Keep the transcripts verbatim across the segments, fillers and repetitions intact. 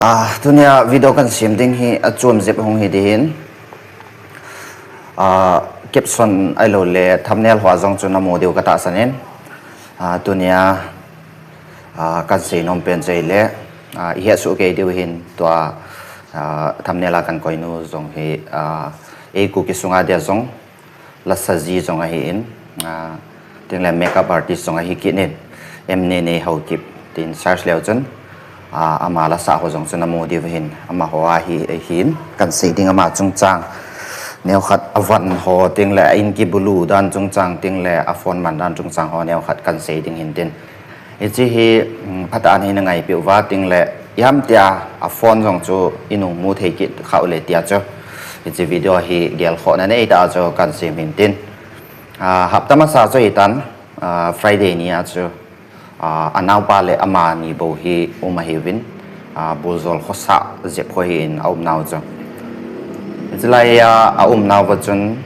Ah, tunia video kan sem ding hi achom jep hung hi ding ahin. Ah, caption ahilou le thumbnail hoa jong chu namu diu katahsan in. Ah, tunia, ah, kan seinom pen chu ahile, ah, ihet soh kei diu ahin tua, ah, thumbnail a kan koinu jong hi, ah, ei Kuki sunga dia jong lasa ji jong ahin, ah, tin le makeup artist jong ahi kit in, M Nene Haokip tin search leu chun, ah, ama lasa ho jong chu namu diu ahin, amaho ahi, ahin, kan sei ding ama chungchang. Neokhat avan ho tin le a in kibulu dan chungchang tin le a phone man dan chungchang ho neokhat kan sei ding ahin tin. Hiche hi, um, phatah a hin na ngaipi uva tin le, ipi ham tia a phone jong chu inung mu thei kit kha u le tia chu. Hiche video hi gelkhohna nei tah a chu kan sem ahin tin. Ah, hapta masa chu hitan, ah, Friday ni a chu, ah, anaopa le amani bou hi um ahiuvin, ah, Bulzol khosah jep kho ahin aumnau chu. Hiche lai a, aumnau va chun,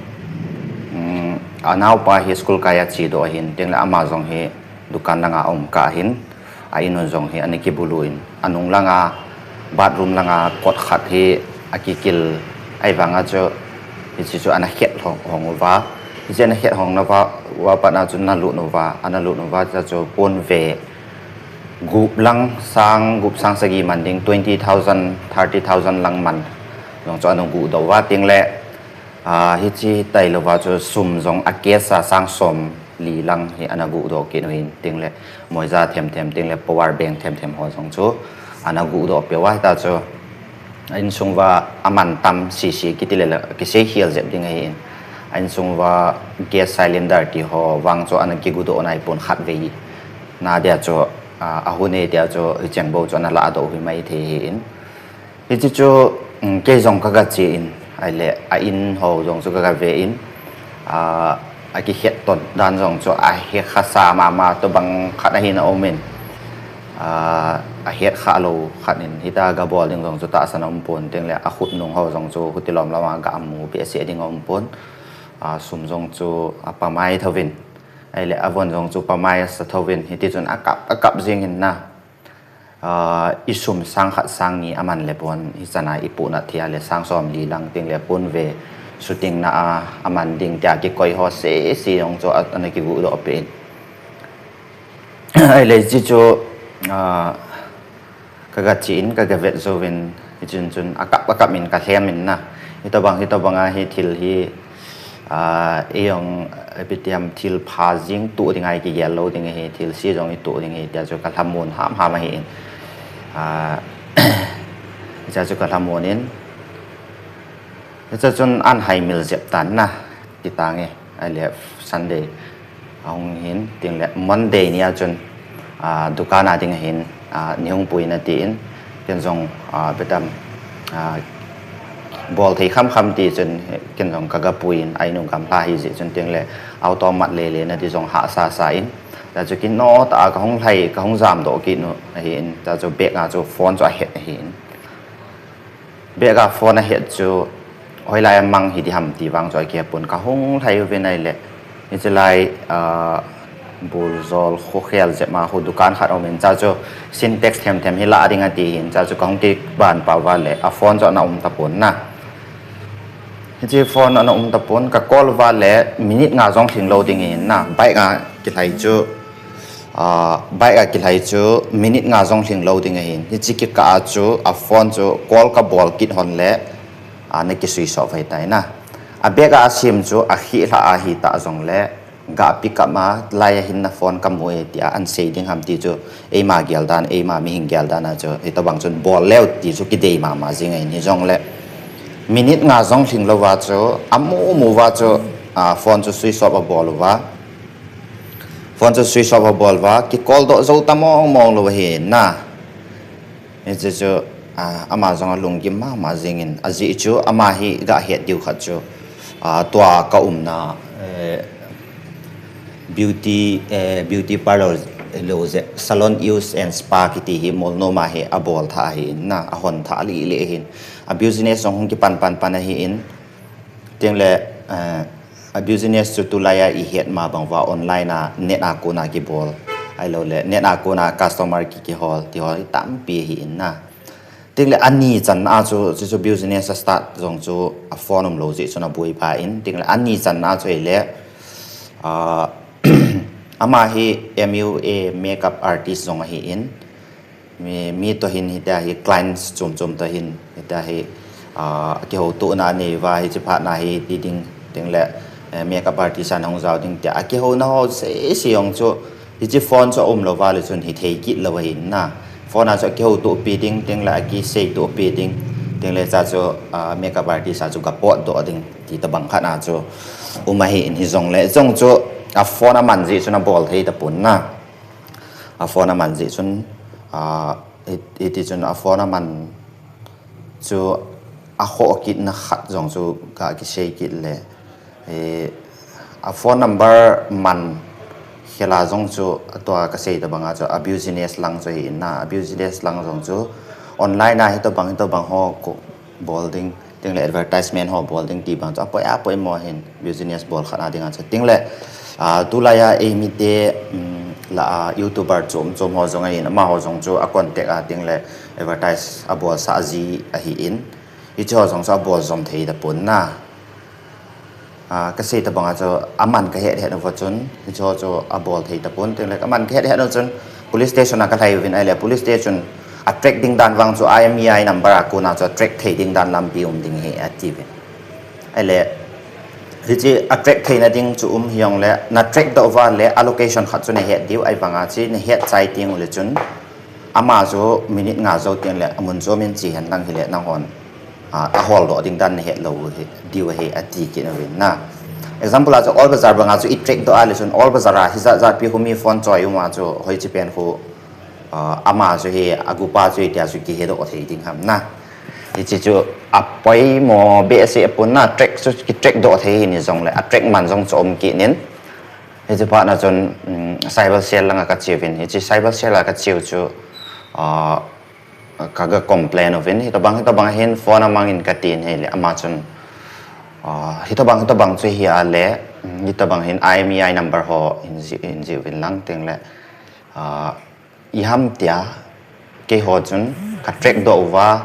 um, anaopa hi school kai a chedoh ahin tin le ama jong hi dukan langa aum kah ahin, a in u jong hi ana kibulu in, anung langa, bathroom langa kot khat hi akikil ahivanga chu, hiche chu ana khet hong, hong uva. Hiche ana khet hong nauva, uva pat na chu ana lut uva, ana lut uva, hiche chu ponve gup lang sang, gup sang sagi man ding, twenty thousand, thirty thousand lang man jong chu ana guhdoh uva tin le, ah, hiche tailou va chu sum jong a cash a sang som li lang hi ana guhdoh kit u ahin tin le, moija themthem tin le power bank themthem ho jong chu ana guhdoh peh uva, hita chu a insung uva aman tam sese kiti le la kisei khel jep ding ahin. A insung uva gas cylinder ti ho vang chu ana kiguhdoh nai pon khatvei na dia chu, ah, ahung e tia chu hicheng bou chu ana ladoh u hi mai thei ahin. Hiche chu, um, kei jong kaga che in, ahile, a in ho jong chu kaga ve in, ah, akikhet ton dan jong chu ahe khasa mama tobang khat ahin aum in, ah, ahet khalou khat in, hita gabol ding jong chu tahsan aum pon tin le, akhut nung ho jong chu huti lom lom a gamu behseh ding aum pon, ah, sum jong chu apamai thouvin, ahile, avon jong chu pamai asa thouvin, hiti chun akap, akap jing in na. Ah, isum sang khat sang ni aman le pon, hichan a ipohnat thei a le sang som li lang tin le ponve shooting na a, aman ding tia kikoi ho sese jong chu a, ana kiguhdoh peh in. Ahile hiche chu, ah, kaga che in, kaga vet jouvin, hichun chun akap, akap in kalhem in na. Hitobang, hitobang a hi thil hi, ah, ei jong, ipi ti ham, thil pha jing toh ding a ikigel lou ding ahi, thil se jong itoh ding ahi, tia chu kalhamon hamham ahin. Ah, hiche chu kalhamon in. Hiche chun ahin haimil jep tan na, ti tange, ahile Sunday ahung hin, tin le Monday ni a chun, ah, dukan a ding ahin, ah, neihung pui in atin, ken jong, ah, ipi ti ham, ah, bol thei khamkham ti chun, ken jong kaga pui in, a in u gamla ahi jeh chun tin le, auto mat lele na ti jong hahsa sa in, ta chu kino tah a kahung lhai, kahung jamdoh kit u ahin, ta chu bag a chu phone chu ahet ahin. Bag a phone ahet chu, hoilai a mang hiding ham ti vang chu akihe pon kahung lhai uvin ahile. Hiche lai, ah, Bulzol khokhel jep ma khu dukan khat aum in, cha chu Sintex themthem hi la ding ati hin, cha chu kahung kiban pah uva le, a phone chu ana um tapon na. Hiche phone ana um tapon, ka call uva le, minute nga jong lhing lou ding ahin na, bike a kilhai chu, Ah, bike a kilhai chu minute nga jong lhing lou ding ahin. Hiche kikah a chu a phone chu call kabol kit hon le, ah, ana kiswitch off ahitai na. A bag a asim chu akhih lhah ahitah jongle, ga pick up a, lai a hin na phone kamu e tia ahin sei ding ham ti chu, eima gel dan, eima mihing gel dan a chu, hitobang chun bol leu ti chu kidei mama jing ahin hijongle. Minute nga jong lhing louva chu, amu mu uva chu, ah, phone chu switch off abol uva. Phone chu switch off abol uva, kicall doh jou ta mong mong lou ahi na. Hiche chu, ah, ama jong alunggim mama jingin, ajeh chu ama hi gahet diu khat chu, ah, tua kaumna, eh, beauty, eh, beauty parlour lou jeh, salon use and spa kiti hi Molnom a hi abol tha ahin na, ahon tha lele ahin. A business jong hung kipan pan pan ahin, tin le, eh, a business chu tulai a ihet ma bang uva online a net a kona kibol. Ahilou le, net a kona customer ki, kihol, ti ho tampi ahin na. Tingle ani channa chu, chu, chu business a start jong chu a phone umlou jeh chun aboi pha in. Tingle ani channa chu hile, ah, ama hi M U A makeup artist jong ahi in. Mi, mi toh hin hitia hi clients chom chom toh hin hitia hi, ah, kihoutohna anei uva hiche phatna hi ti ding, tingle, eh, makeup artist a nahung jao ding tia akihouna ho sese jong chu, hiche phone chu aumlou uva le chun hithei kit lou ahi na. Phone a chu akihoutoh pi ding, tingle akiseitoh pi ding, tingle cha chu, ah, makeup artist a chu gapotdoh ding ti tobang khat a chu um ahi in, hijongle jong chu a phone aman jeh chun abol thei tapon na. A phone aman jeh chun, ah, hiti chun a phone aman chu akhoh kitna khat jong chu kakisei kit le, eh, a phone number man khela jong chu atua kasei tobanga chu a business lang chu hi in na, a business lang jong chu online a hitobang hitobang ho kibol ding, tingle advertisement ho bol ding ti bang chu apoi, apoimo hin business bol khat a dinga chu. Tingle, ah, tulai a eimite, um, lah a YouTuber chom chom ho jong ahin, amaho jong chu a contact a tingle advertise abolsah ji ahi in. Hiche ho jong chu abol jom thei tapon na. Ah, kasei tobanga chu aman kahet het uva chun hiche ho chu abol thei tapon, tingle aman kahet het u chun police station a kalhai uvin ahile police station a track ding dan vang chu I M E I number a kona chu a track thei ding dan lampi um ding ahi atiuvin. Ahile hiche a track theina ding chu um hijongle na track doh uva le a location khat chu nahet diu ahivanga chu nahet chai tengule chun ama chu minute nga jou tengle amun chomin che henlang hile nanghon, ah, aholdoh ding dan nahet lou hi, diu ahi ati kit uvin na. Example a chu Old Bazar banga chu i track doh a le chun Old Bazar a hijat jat pi khu mi phone choi um a chu hoiche pen khu, ah, ama chu hi agupa chu hitia chu kihedoh thei ding ham na. Hiche chu apoimo behseh pon na, track chu ki track doh thei hi ni jongle a track man jong chu um kit in. Hiche phatna chun, um, cyber cell langa kacheuvin. Hiche cyber cell a kacheu chu, ah, kaga complain uvin. Hitobang, hitobang hin phone amangin katin ahile ama chun, ah, hitobang, hitobang chu hi ale, um, hitobang hin I M E I number ho hin ji, hin ji uvin lang tingle, ah, iham tia, keiho chun ka track doh uva,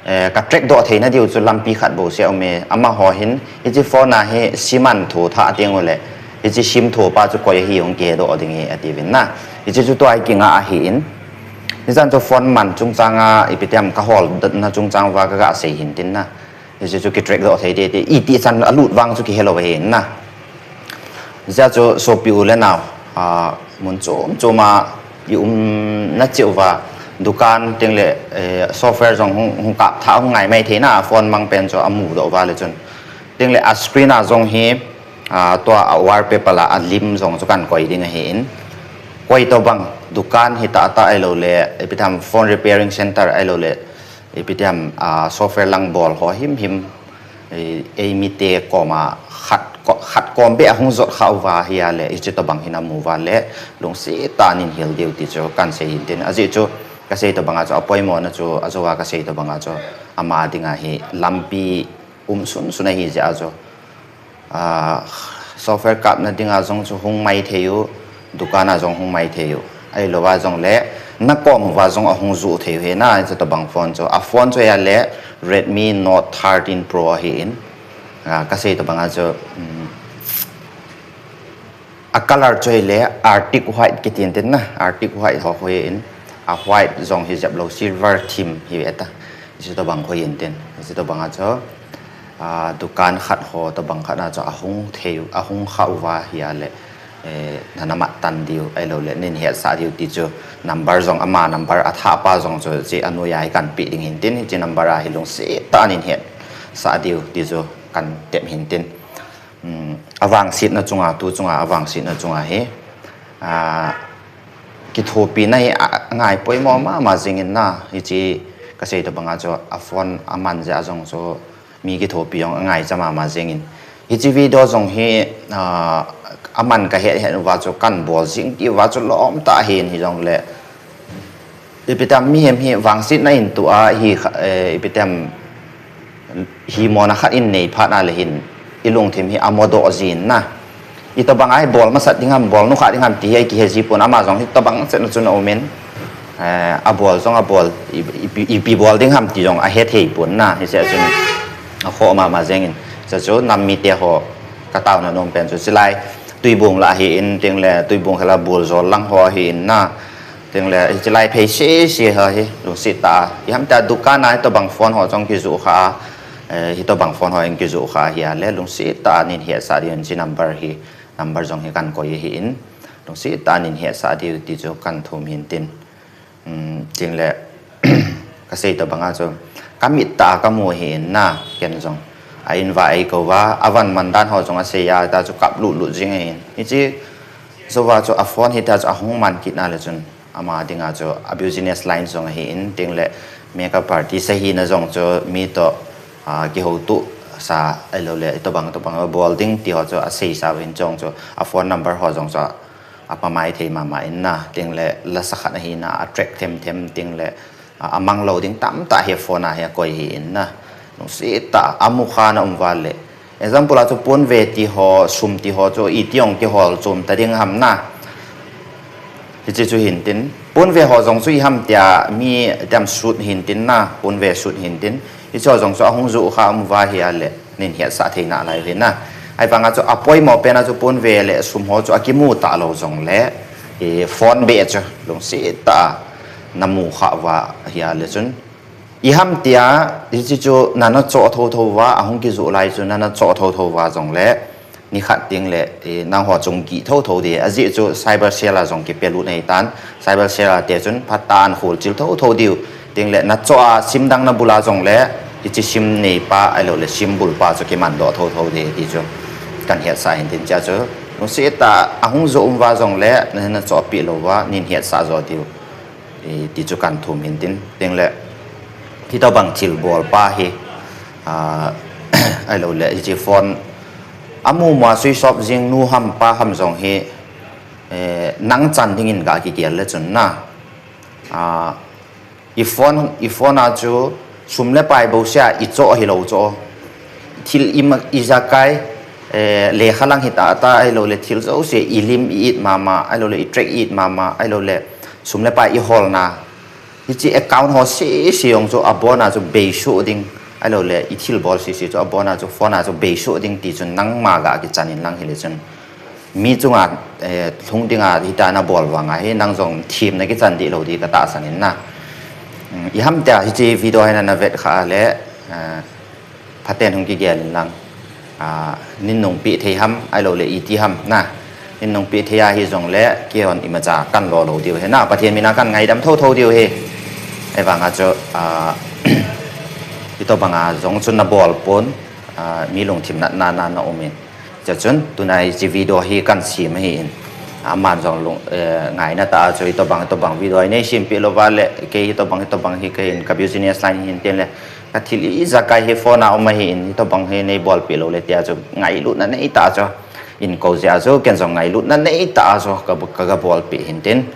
eh, ka track doh theina diu chu lampi khat bouseh aume, amaho hin hiche phone a hi sim an tho tha tengule hiche sim thopa chu koi ahi hung kihedoh ding ahi atiuvin na. Hiche chu tua hi kinga ahi in. Hichan chu phone man chungchanga ipi tiam kaholna chungchang uva kaga sei hin tin na. Hiche chu ki track doh thei teitei, iti chan alut vang chu kihelou ahi na. Hijeh chun sopi u le nao, ah, mun chom choma i umna cheh uva, dukan tingle, eh, software jong hung, hung kap tha hung ngai mai thei na, phone mang pen chu amudoh uva le chun. Tingle a screen a jong hi, ah, tua a wallpaper a alim jong chu kan koi ding ahi in. Koi tobang, dukan hitah tah ahiloule, ipi tiam phone repairing center ahiloule, ipi tiam, ah, software lang bol ho himhim, eh, eimite koma khat ko-, khat kom beh ahung jot kha uva ahile, hiche tobang hin amu uva le, lungset tah in hil diu ti chu kan sei hin tin. Ajeh chu, kasei tobanga chu apoimona chu, ajou a kasei tobanga chu, ama dinga hi lampi um sunsun ahi jeh a chu, ah, software kapna dinga jong chu hung mai thei u, dukan a jong hung mai thei u. Ahilouva jongle, nakom uva jong ahung juh thei u ahi na, hiche tobang phone chu. A phone chu ahile Redmi Note thirteen Pro ahi in. Ah, kasei tobanga chu, um, a color chu ahile Arctic White kitin tin na, Arctic White ho khu ahi in. A white jong hi jep lou, silver theme hi ve ta. Hiche tobang khu ahin tin. Hiche tobanga chu, ah, dukan khat ho tobang khat na chu ahung thei u, ahung kha uva ahile, eh, nana mat tan diu, ahiloule nin hetsah diu ti chu, number jong ama number athahpa jong chu hiche anoiya hi kan peh ding hin tin, hiche number a hi lungset tah in hetsah diu ti chu kan tep hin tin. Um, avangsetna chunga, tu chunga avangsetna chunga hi, ah, kithopina hi angai poimo mama jengin na, hiche kasei tobanga chu a phone aman jeh a jong chu mi kithopi jong angaicha mama jengin. Hiche video jong hi, ah, aman kahet het uva chu kan bol jing ti uva chu lom tah ahin, hijongle ipi tiam mihem hi vangsetna in tu a hi kha, eh, ipi tiam himona khat in nei phat a le hin i lungthim hi amodoh jin na. Itobang a hi bol masat ding ham, bol nukhah ding ham ti hi akihe ji pon, ama jong hitobang chetna chun aumin. Eh, abol jong abol, i, i, ipi bol ding ham ti jong ahethei pon na, hiche a chun akhoh mama jengin. Hiche chu nam mite ho kataona nom pen chu chulai Tuibong lah ahin, tengle Tuibong khela Buljol lang ho ahin na. Tengle hiche lai phei sese ho hi lungset tah a, iham tia dukan a hitobang phone ho jong kijoh kha a, eh, hitobang phone ho jong kijoh kha ahile lungset tah a nin hetsah diu hin, hiche number hi, number jong hi kahin koi ahin, lungset tah a nin hetsah diu ti chu kahin thum hin tin. Um, tengle kasei tobanga chu kamit tah a kamu ahin na, ken jong a in uva eikou uva, avan man dan ho jong asei a, hita chu kap lutlut jing ahin. Hiche jouva chu a phone hita chu ahung man kit na le chun ama dinga chu a business line jong ahin, tengle makeup artist ahina jong chu mi toh, ah, kihoutosa ahiloule hitobang tobang bol ding ti ho chu aseisa uvin, jong chu a phone number ho jong chu apamai thei mama in na, tengle lasa khat ahina, a track themthem, tengle, ah, amang lou ding tamtah hi phone a hi akoi ahin na. Lungset tah a amu kha na um uva le, example a chu ponve ti ho, sum ti ho chu iti jong kihol chom ta ding ham na. Hiche chu hin tin, ponve ho jong chu iham tia mi dem sut hin tin na, ponve sut hin tin. Hiche ho jong chu ahung joh kha um uva ahile nin hetsah thei nalai u ahi na. Ahivanga chu apoimo pen a chu ponve le sum ho chu akimu talou jongle, eh, phone beh chu lungset tah a namu kha uva ahile chun, iham tia hiche chu nana choh thouthou uva, ahung kijoh lai chu nana choh thouthou uva jongle, nikhat tengle, eh, nangho chung gih thouthou ding, ajeh chu cyber cell a jong kipelut ahitan, cyber cell a te chun phatah a ahin kholchil thouthou diu. Tengle nachoh a sim dang nabul a jongle, hiche sim neipa ahiloule sim bulpa chu kimandoh thouthou ding ti chu kahin hetsah hin tin, hichea chu lungset tah a ahung joh um uva jongle, nahin chohpeh lou uva nin hetsah jo diu, eh, ti chu kahin thum hin tin. Tengle hitobang thilbol pa hi, ah, ahiloule hiche phone amu mua switch off jing nu ham pa ham jong hi, eh, nang chan dingin ga kigel le chun na, ah, i phone, i phone a chu sum le pai bouseh a ichoh hilou chu, thil ima, ijakai, eh, lekha lang hita ta ahiloule thil jouse, ilim i-it mama ahiloule i track i-it mama ahiloule sum le pai iholna, hiche account ho sese jong chu abona chu beisoh ding, ahiloule ithilbol sese chu abona chu phone a chu beisoh ding ti chun nangma ga kichan in lang hile chun, mi chunga, eh, lhung dinga hita nabol vanga hi nang jong themna kichan deh lou ding katahsan in na. Um, iham tia hiche video hi nana vet kha le, eh, phaten hung kigel in lang, ah, nin nungpeh thei ham ahiloule iti ham na, nin nungpeh thei ahi jongle keihon imacha kahin lo lou diu ahi na, Pathen mina kahin ngaidam thouthou diu ahi. Ahivanga chu, ah, hitobanga jong chu nabol pon, ah, mi lungthim natna na na um in. Hichea chun tuna hiche video hi kahin sem ahin, aman jong lung, eh, ngaina tah a chu hitobang hitobang video hi nei sempeh louva le, kei hitobang hitobang hi kahin, ka business line hin tengle kathil ijakai hi phone a um ahin, hitobang hi nei bolpeh loule tia chu ngailutna neitah a chu, inkou jeh a chu ken jong ngailutna neitah a chu ka, kaga bolpeh hin tin.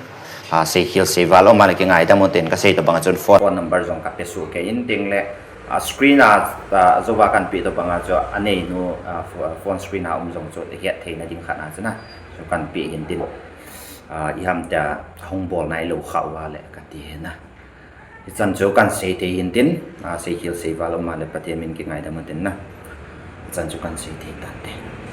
Ah, seikhel seival um a le kingaidam u tin, kasei tobanga chun phone number jong kapesuh kei in, tengle, ah, screen a, ah, jouva kahin peh tobanga chu aneinu, ah, pho-, phone screen a um jong chu ihet theina ding khat a chu na, chu kahin peh hin tin. Ah, iham tia hung bol nailou kha uva le kati hi na. Hichan chu kahin sei thei hin tin, ah, seikhel seival um a le Pathen min kingaidam u tin na. Hichan chu kahin sei thei tante.